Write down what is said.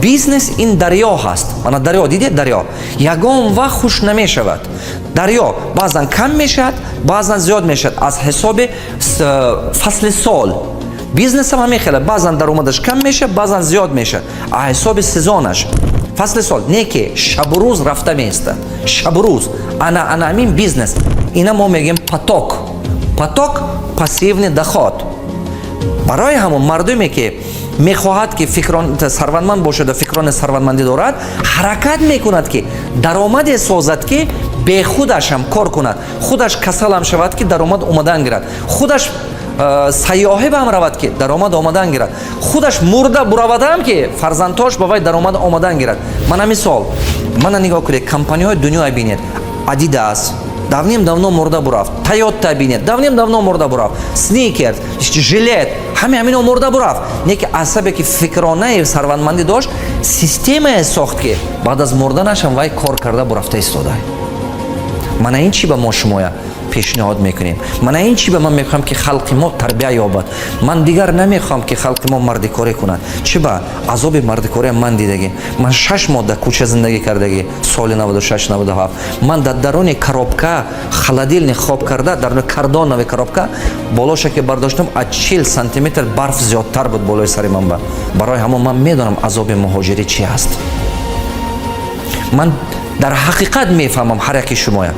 Бизнес ин дарё ҳаст. Мана дарё дидед? Дарё ягон вақт хушк намешавад. Дарё баъзан кам мешавад, баъзан зиёд мешавад, аз ҳисоби фасли сол. Бизнесам ҳамин хела: баъзан даромадаш кам мешавад, баъзан зиёд мешавад, аз ҳисоби сезонаш, фасли сол. Не ки шабу рӯз рафта меистад, шабу рӯз. Ана ҳамин бизнес, ина мо мегӯем поток, поток, пассивный доход. Барои ҳамон мардуме, ки мехоҳад, ки фикрон сарватманд бошад ва фикрони сарватмандӣ дорад, ҳаракат мекунад, ки даромаде созад, ки бехудашам кор кунад, худаш касалам шавад, ки даромад омадан гирад, худаш сайёҳӣ ба ҳам равад, ки даромад омадан гирад, худаш мурда буравадам, ки фарзандҳош ба вай даромад омадан гирад. Мана мисол, мана нигоҳ кунед, компанияҳои дунёя бинед. Адидас давным давно мурда бурафт, Тойота бинед, давным давно мурда бурафт, Сникерс, Жилет, ҳаме ҳамино мурда бурафт. Не ки асабе ки фикронаи сарватмандӣ дошт, системае сохт, ки баъд аз мурданашам вай кор карда бурафта истода. Мана ин чӣ ба мо шумоя пешниҳод мекунем. Мана ин чӣ ба ман мехоҳам, ки халқи мо тарбия ёбад. Ман дигар намехоҳам, ки халқи мо мардикорӣ кунад. Чӣ ба азоби мардикориам ман дидагӣ. Ман 6 моҳ дар кӯча зиндагӣ кардагӣ, соли 96, 97. Ман дар даруни коробка, холодильник хоб карда, дар картоновый коробка. Болоша ки бардоштам, аз 40 сантиметр барф зиёдтар буд болои сари ман. Ба барои ҳамон ман медонам, азоби муҳоҷирӣ чӣ ҳаст. Ман дар ҳақиқат мефаҳмам ҳар яки шумоям.